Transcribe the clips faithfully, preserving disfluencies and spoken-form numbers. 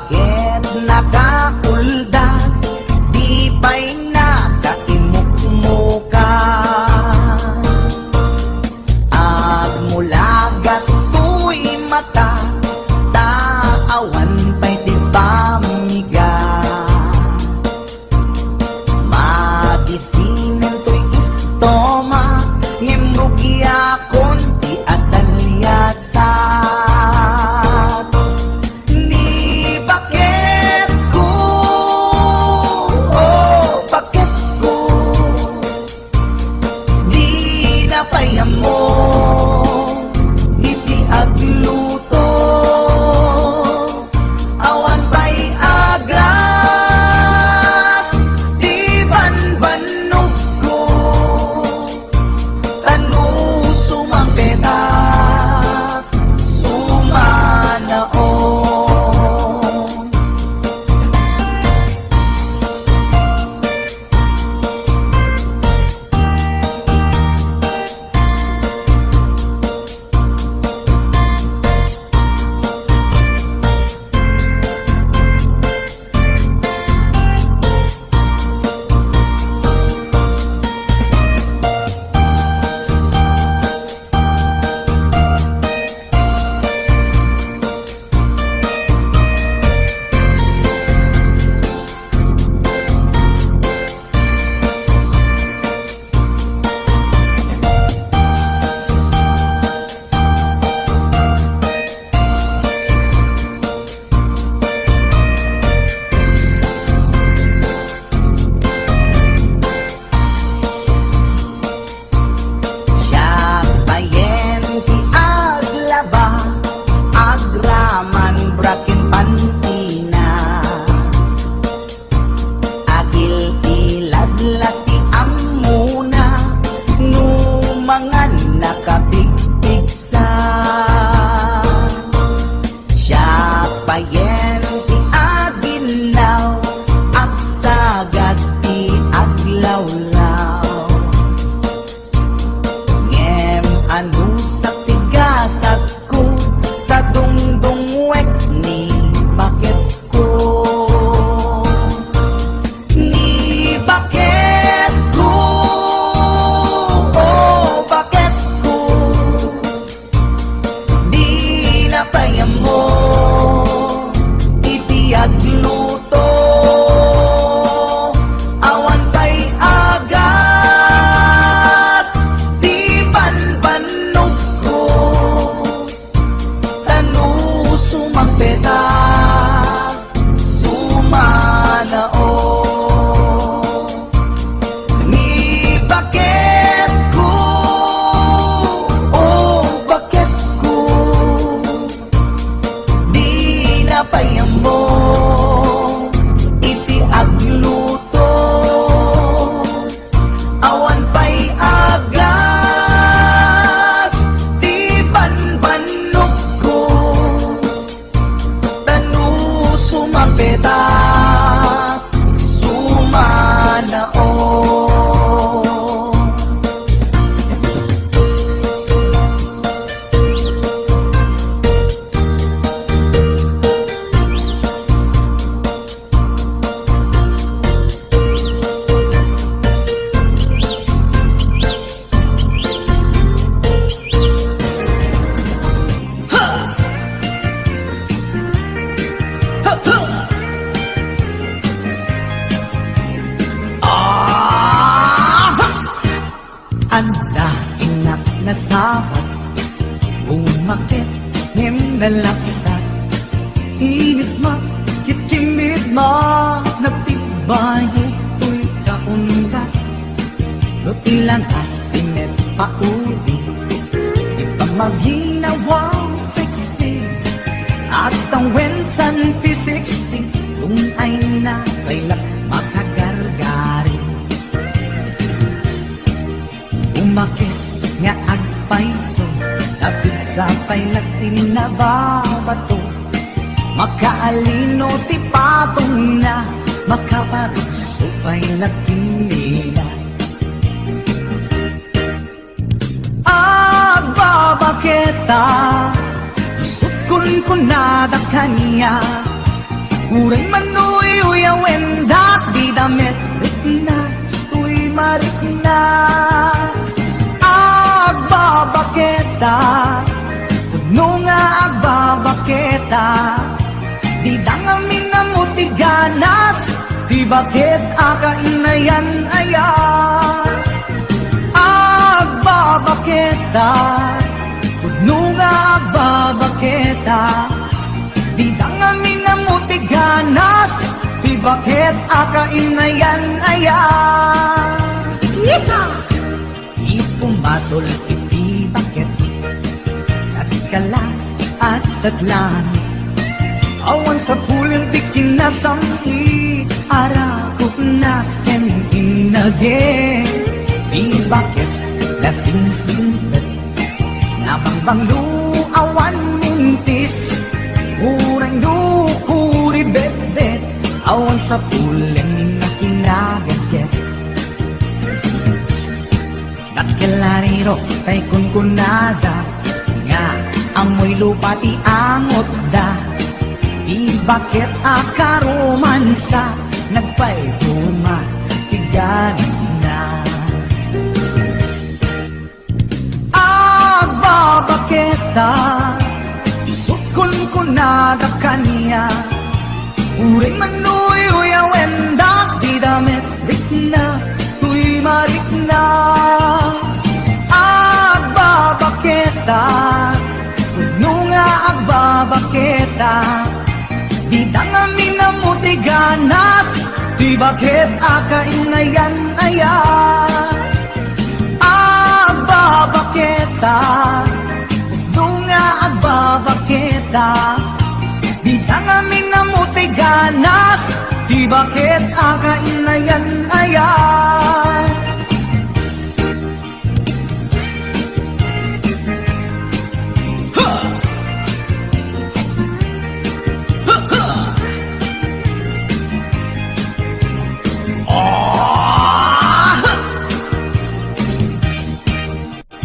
Ket nakakulda, di pay nakaimukmuka. Agmulagat toy mata, ta awan pay ti pammiga. Madisinen toy istomak, ngem rugiakon ti adaliasat. Ni baketko, oh, baketko, dina pay ammo iti agluto. Awan pay agras ti banbannogko, ta no sumangpetak, sumanaon. Siak payen ti aglaba, agraman bra ken pantina. Agil-ilad la ti ammona, no mangan nakapigpigsa. Siak payen ti aginnaw, agsagad ti aglawlaw. Ngem anusat ti gasatko, ta dungdungwek ni baketko. Ni baketko, oh, baketko, dina pay ammo iti agluto. Awan pay agras ti banbannogko, ta no sumangpetak, sumanaon. Ni baketko, oh, baketko, dina pay ammo iti agluto. Awan pay agras ti banbannogko, ta no sumangpetak, sumanaon. Anda innak nasabat, umaket ngem nalapsat. Inisma, kitkimmitma, natibbayo toy kaunda. No ti langat ti met paudi, ti pamaginawa sexy, at ang wensan ti sixty, kung ay na kay lak makagargari. Umaket nga agpayso, napigsa pay la ti nababato. Makaalino ti patongna, makaparukso pay la ti mina. Agbabaketa, isut' kunkunada kaniak. Uray man no uyuyawendak, dida met rikna toy marikna. Agbabaketa, pudno nga agbabaketa, dida ngamin ammo ti ganas, ti baket a kainayan aya. Agbabaketa, pudno nga agbabaketa, dida ngamin ammo ti ganas, ti baket a kainayan aya. Yeehaw! Ipumatol iti baket, kas kala, adda langit. Awan sapulen ti kinasam-it, arakupna ken innage. Ti baket, nasingsingbet, nabangbanglo, awan mintis. Uray no kuribetbet, awan sapulen nga kinagagget. Dakkel a riro tay kunkunada, nga ammoy lupa ti angotda. Ti baket a karomansa, nagpayduma ti ganasna. Agbabaketa, isut' kunkunada kaniak. Uray man no uyuyawendak, dida met rikna toy marikna. Agbabaketa, pudno nga agbabaketa, dida ngamin ammo ti ganas, ti baket a kainayan aya. Agbabaketa, pudno nga agbabaketa, dida ngamin ammo ti ganas, ti baket a kainayan aya.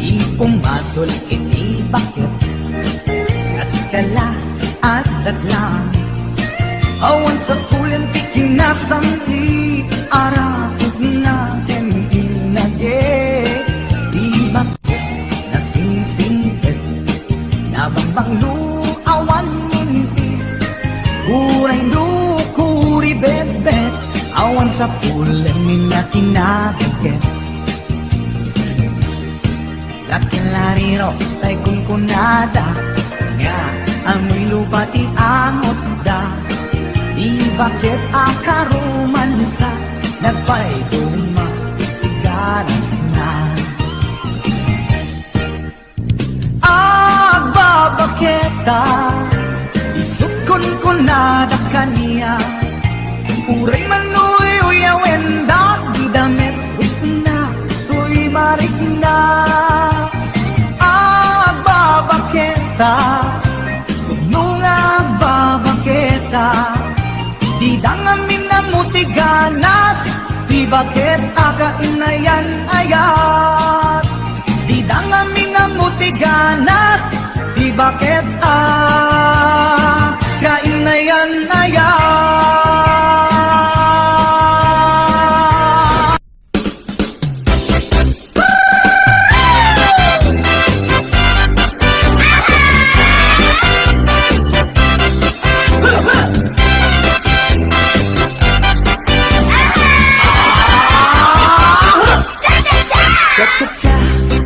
Ipumatol iti baket, kas kala, adda langit. Awan sapulen ti kinasam-it, arakupna ken innage. Ti baket, nasingsingbet, nabangbanglo, awan mintis. Uray no kuribetbet, awan sapulen nga kinagagget. Dakkel a riro tay kunkunada, nga ammoy lupa ti angotda. Ti baket a karomansa, nagpayduma ti ganasna. Agbabaketa, isut' kunkunada kaniak. Uray man uyuyawendak, dida met rikna toy marikna. Agbabaketa, pudno nga agbabaketa, dida ngamin ammo ti ganas, ti baket a kainayan aya. Dida ngamin ammo ti ganas, ti baket a kainayan aya. Cha-cha-cha,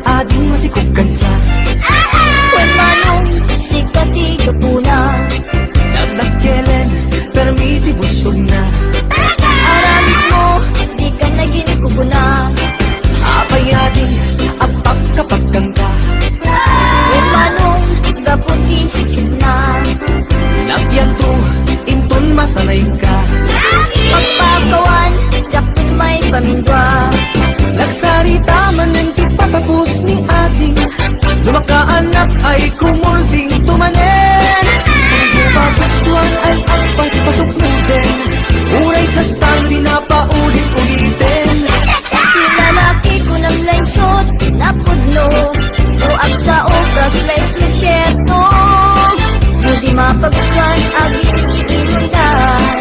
ading masikog kansa. Wen Manong, sika ti gapuna. Nagdakkelen, permi ti busogna. Aramidmo, dika nagin kukuna. Apay ading, apagkapagkangka. Wen Manong, gapu ti sikitna. Nagyanto, inton masanayka. Pagpakawan, diak pay maipamindua. Nagsarita manen ti patapos ni ading. No makaanak ay kumulding to manen. Pagustuan ay agpaspasuknoden. Uray kasta, di na paulit-uliten. Sinalaki ko nang lainsot, napudno. O agsao, kas lais concierto. No di mapagustuan, agin inunan.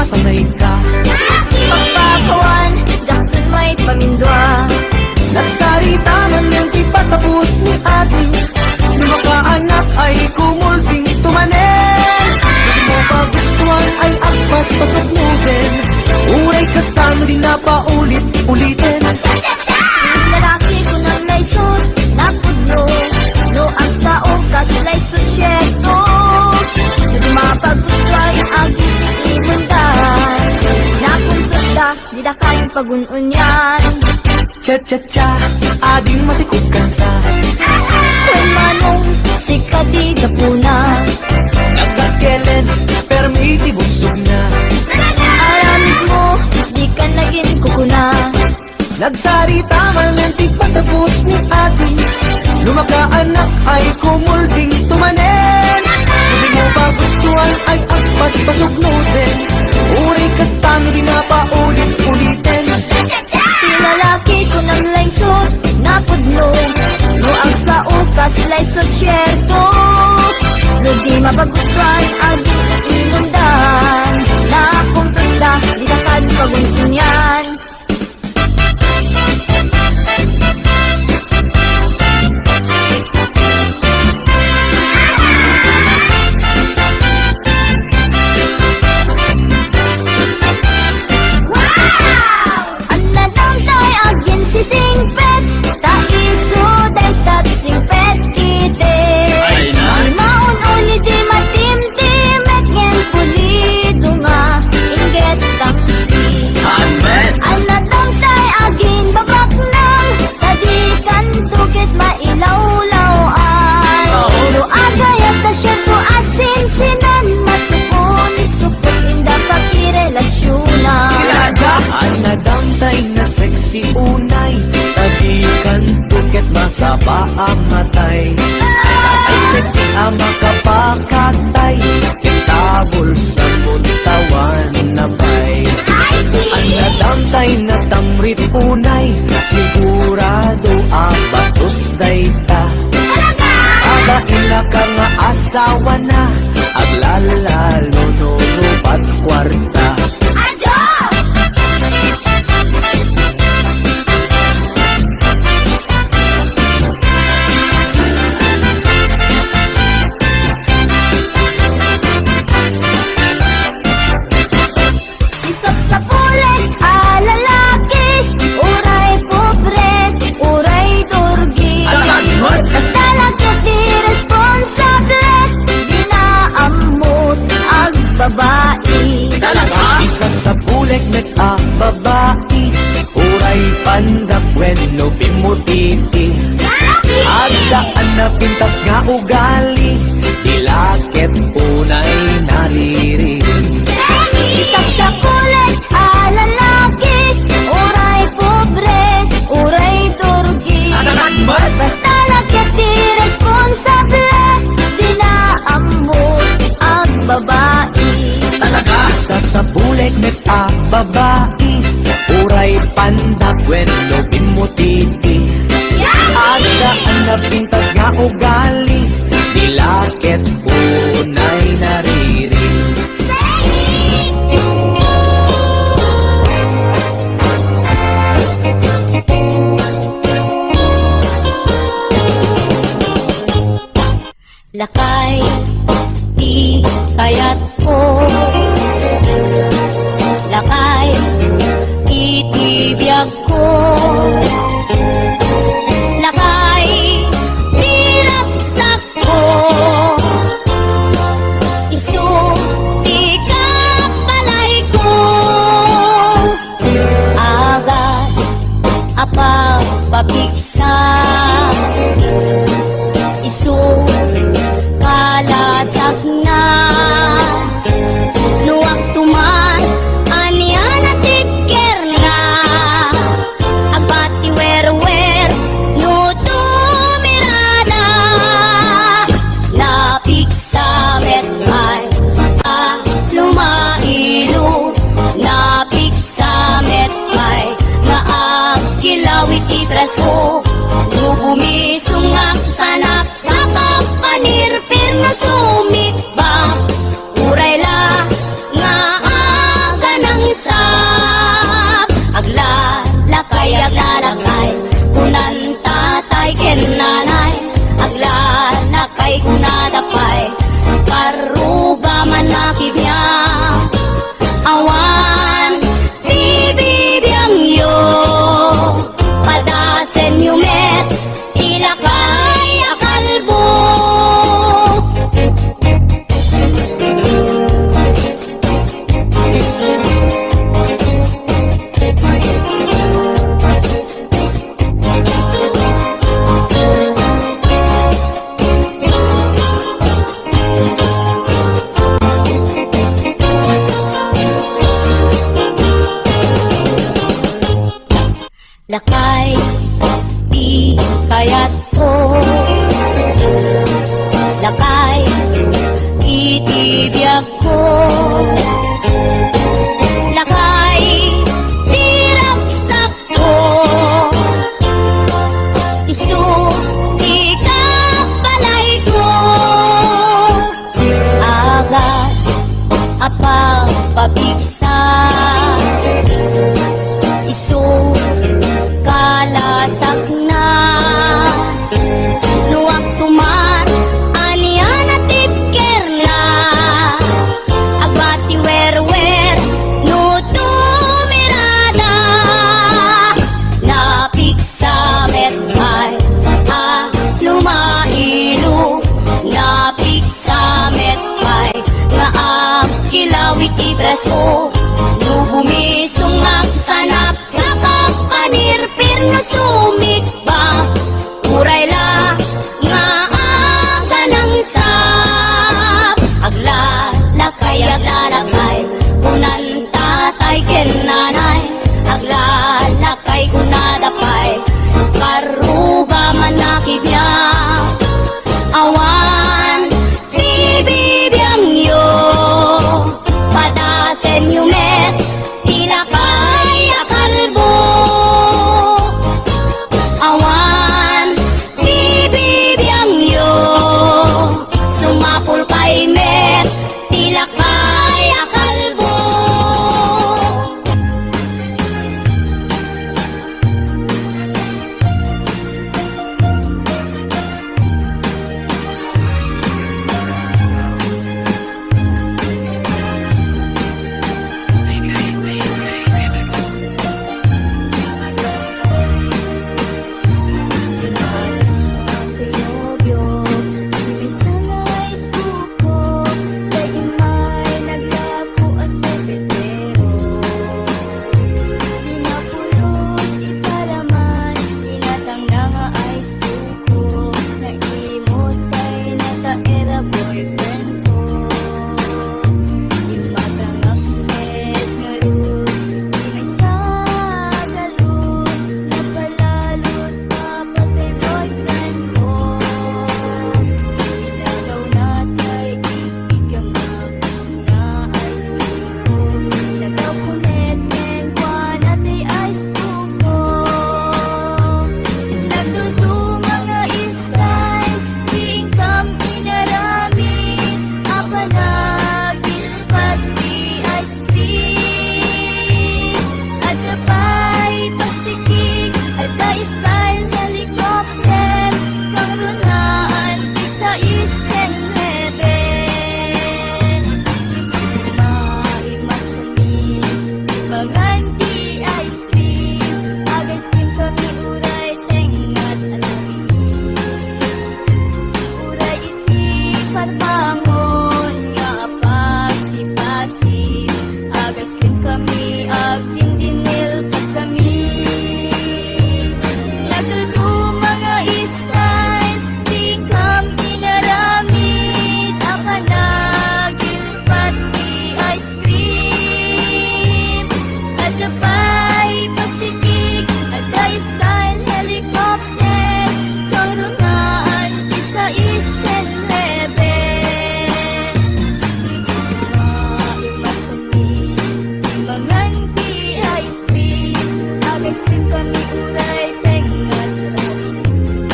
Sanay ka. Pagpakawan, diak met pamindua. Nagsarita manen ti patapos ni Adi. No makaanak ay kumulding tumanen. Di mo pagustuan ay agpaspasok mo din. Uray kasta no di na paulit-uliten. Lalaki ko nang laysot, napudno. No ang sao kas laysot, sierto. No di mapagustuan, agiti imundan. Nakuntotda, dida kayo pagun-unyan. Cha-cha-cha, ading matikod kansa. Wen manong, sika ti gapuna. Nagkakelen, permi ti busogna. Aramid mo, di ka nagin kukuna. Nagsarita manen ti patapos ni Adi. No makaanak ay kumulding tumanen. Di mo pagustuan ay agpaspasok mo din. Uray kasta no di na paulit-uliten. Ti lalaki ko nang laysot, napudno. No agsao kas laysot, sierto. No di mapagustuan, adi imundan. Nakuntotda, dida kayo pagun-unyan. Anna dayta aginsisingpet, ta isu dayta singpet iti. Ay na. Maun-uni ti matimtimek ngem pulido nga inggit tangsi. Amen. Anna dayta aginbabaknang, ta di kanto ket mailawlaw-an. Oo. No agayat ta sierto a sinsinan, masukon, sukot, inda pakirelasionan. Anna dayta nga sexy unay, ta di kanto ket masaba a matay. Ay sexy a makapakatay, ket ta bulsa kuntawan na pay. Anna dayta nga tamrit unay, sigurado a bastos dayta. Talaga? Babaina ka nga asawana, aglalalo no rubat kuarta. Adio! Isapsapulek a lalaki, uray pobre, uray durgi. Alangan mo! Basta lagip ti responsable, di na ammo agbabai. Talaga? Isapsapulek met a babai, uray pandak wenno bimmutiti. Adda a napintas nga ugali, di la ket unay naririring. Isapsapulek a lalaki, uray pobre, uray durgi. Alangan mo! Basta lagip ti responsable, di na ammo agbabai. Talaga? Isapsapulek met a babai, uray pandak wenno bimmutiti. Adda a napintas nga ugali, di la ket unay naririring. Lakay ti kayatko. Lakay iti biagko. Lakay ti ragsakko. Isu ti kabalayko. Agas a pagpapigsa, isu kalasagna. No agto man ania a tikkerna, agbati werwer no tumirada. Napigsa met pay a lumailo, napigsa met pay nga agkilaw iti trasko. No bumisongak, sanak, sakak, panirpir no sumikbak, uray la nga Nanay, aglanak kay kunada pay, karruba man a kibiag. Awan bibibiangyo, padasenyo met ti lakay a kalbo. Awan bibibiangyo, sumapul kay met ti lakay a kalbo. Naimot kay nataera boyfriend ko. Immata nga met ngarud, di maysagalut, napalalot pa patay boyfriend ko. Idagaw na tay ikigama. Nga ice cream ko, ilagaw ko met ken kuana ti ice cream ko. Nagduduma nga style, di inkam inaramid, a panagilpat ti ice cream. Adda pay pasikig, adda style helicopter. Kangrunaan ti sais ken nuebe. Maimagsakit, mangan ti ice cream. Ag-ice cream kami uray tengnga a nariin. Uray iti parbangon nga apagsipas. Ag-ice cream kami, agdindinil kami. Nagduduma nga style, di inkam inaramid, a panagilpat ti ice cream. Adda pay pasikig, adda style helicopter. Kangrunaan ti sais ken nuebe. Maimagsakit, mangan ti ice cream. Ag-ice cream kami uray tengnga a nariin.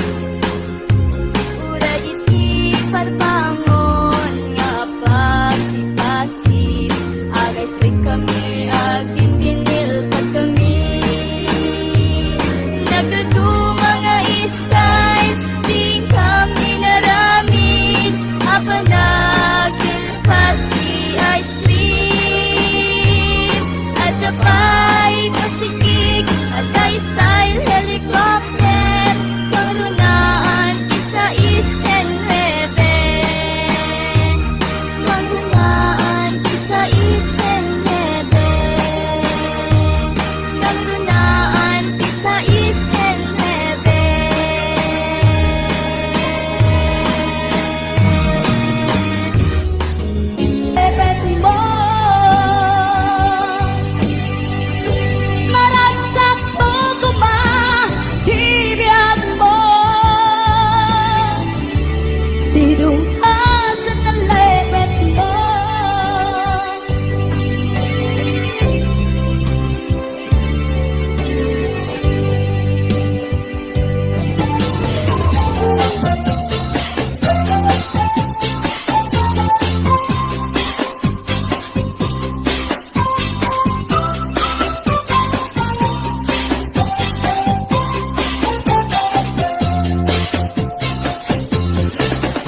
Uray iti parbangon nga apagsipas. Ag-ice cream kami, agdindinil kami. Nagduduma nga style, di inkam inaramid, a panagilpat ti ice cream. Adda pay pasikig, adda style helicopter, kangrunaan ti sais ken nuebe. Kangrunaan ti sais ken nuebe. Kangrunaan ti sais ken nuebe. Lepet mo, naragsak mo koma ti biag mo. Sino a saan a lepet mo?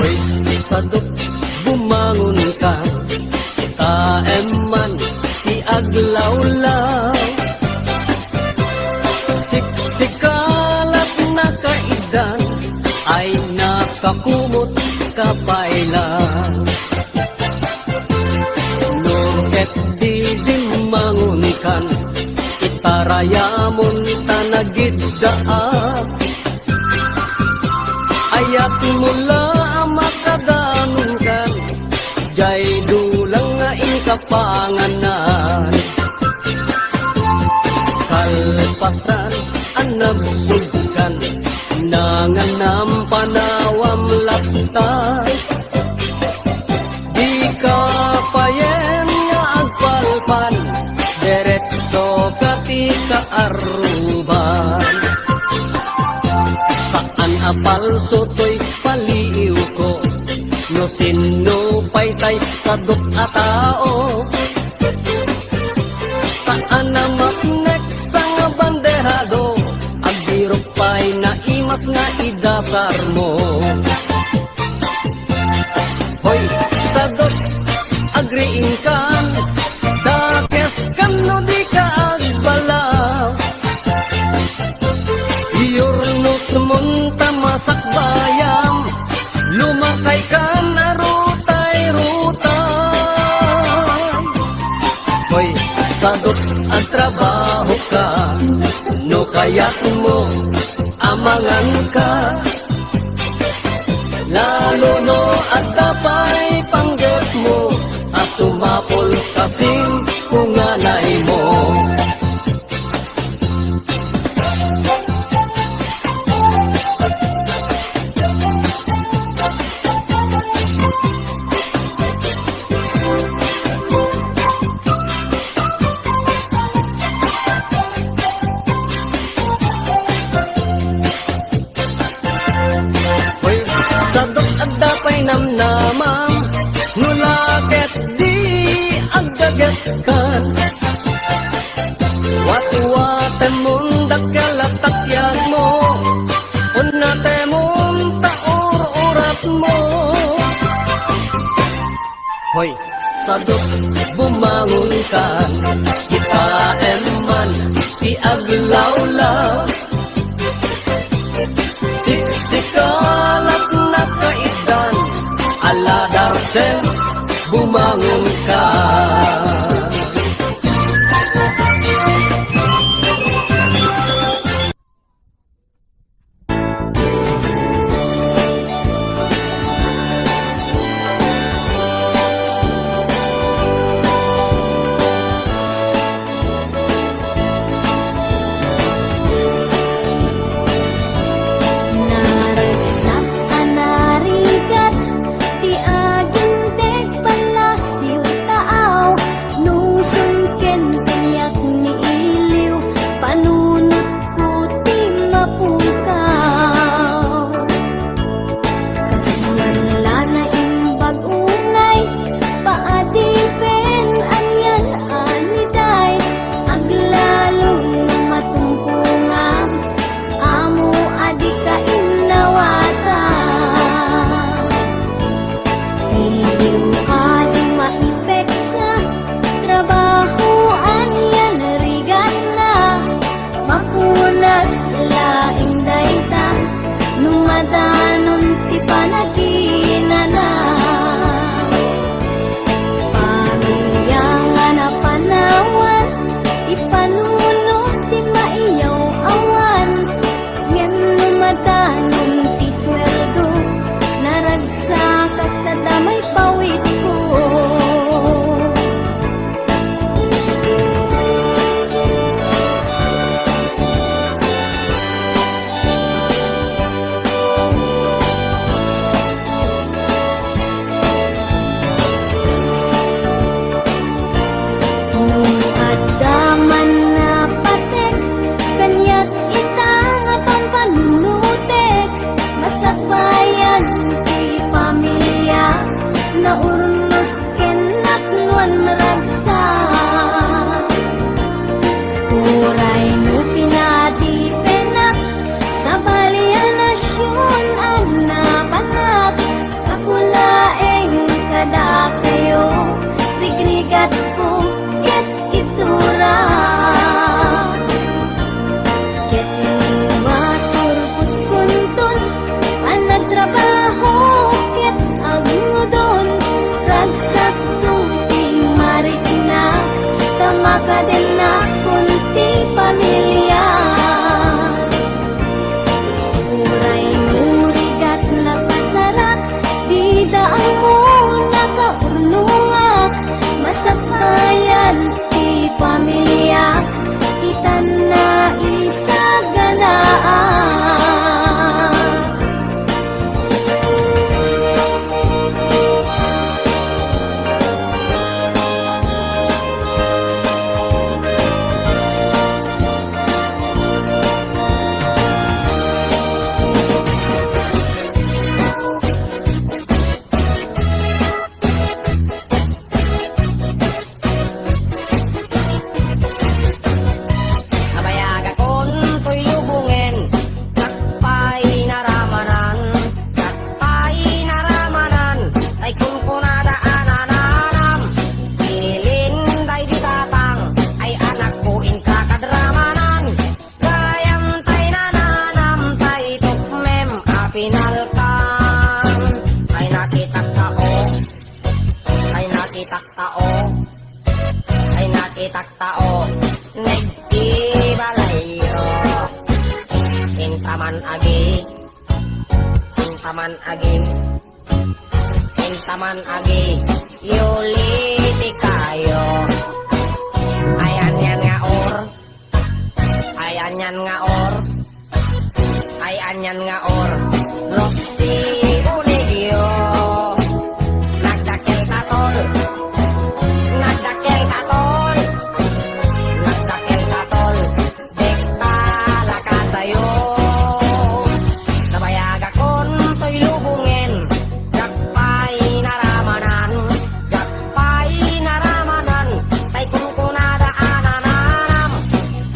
Hoy, sadok, bumangon ka, itaem man ti aglawlaw. Siksikalat na kaidan, ay nakakumot ka pay lang. No ket di dimmangonkan, itarayamon ta nagiddaak. Ayat mo la a makadanonkan, jay dulang nga inka panganan. Diretso ka ti kaarruban. Saan a palso toy paliiwko, no sinno pay tay sadot a tao. Saan a mapnek sa nga bandehado, agbirok pay naimas nga idasarmo. Hoy, sadot, agriingkan, dakeskan no dika agbalaw. Iyurnosmon ta masakbayam, lumakaykan a rutay-rutay. Hoy, sadot, agtrabahoka, no kayatmo, amanganka. Lalo no adda pay panggepmo a sumapul kasin punganaymo. Hoy, sadot adda pay namnamam, no la ket di aggagetkan. Watwatemon dakkel a takkiagmo, unnatemon ta ur-uratmo. Hoy, sadot bumangonkan, kitaem man ti aglawlaw. Siksikalat nakaitdan, ala Darcel, bumangonkan. Naragsak a narigat ti aginteg, palasiw taaw, nuson ken kaniak ni iliw, panunot ko ti mapukaw. Kasuan la naimbag unay, paadipen anian a niday, aglalo no matumpongam, ammo a dika innawatan. Iliw a di maipeksa, trabaho anian rigatna, mapunas laeng dayta, no madanon ti panaginana. Pamilya nga napanawan, ti panunot ti maiyaw-awan, ngem no madanon ti sueldo, naragsak a ta damay pawitko. No adda man napatek kaniak ita nga pampanunotek, masakbayan ti pamilya, naurnos ken natnuan ragsak. Uray no pinadipenak, sabali a nasion a napanak, gapu laeng kadakayo, rigrigatko ket itura. Ket no aturposkonton, panagtrabaho ket agngudon, ragsakto ti marikna, ta makadennakon ti pamilya. Uray no rigat nakasarak, dida ammo nakaurnongak, masakbayan ti pamilya, itan naisaganaak. Agi, intaman agi, intaman agi, yuli ti kayo. Ay anian nga or, ay anian nga or, ay anian nga or, Rosti Bonegio. Nagdakkel ta tol, nagdakkel ta tol, nagdakkel ta tol. Dek talakasayo. Nabayagakon toy lubongen, diak pay naramanan, diak pay naramanan, tay kunkunada a nananam.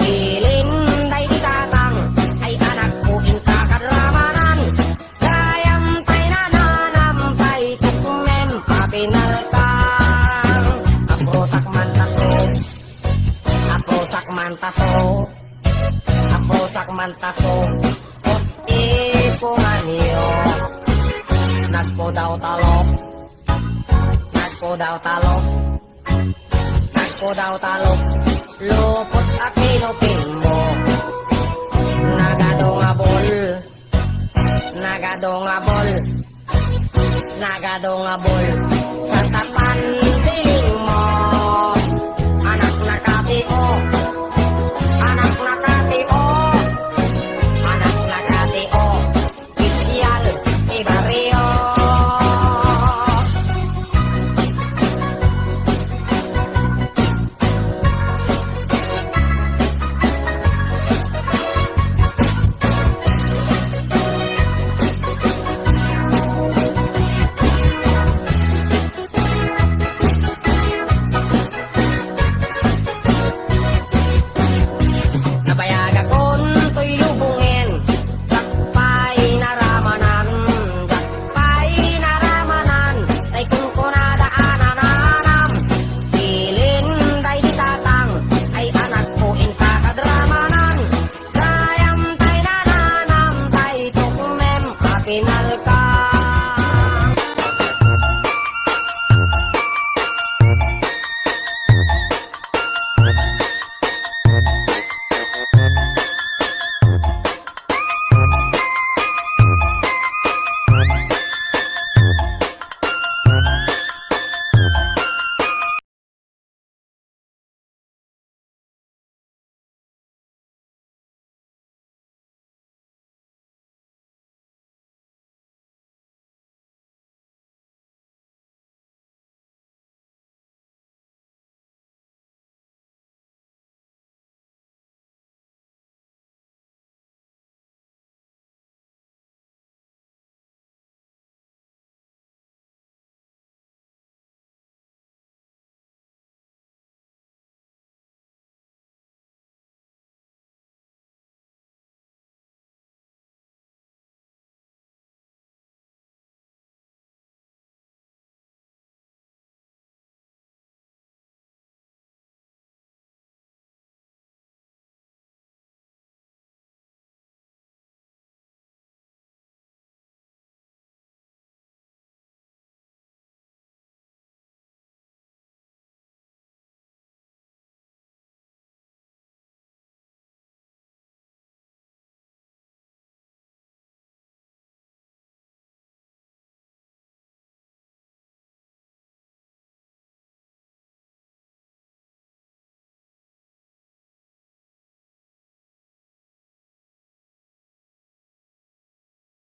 Bilin daydi tatang, ay anakko, inka kad ramanan. Gayam tay nananam, tay tukmem a pinalkang. Aprusak man taso, aprusak man taso, aprusak man taso. Ot ipunganyo. Nagpudaw talok, nagpudaw talok, nagpudaw talok. Lupot a kinuping mo. Nagado nga bol, nagado nga bol, nagado nga bol.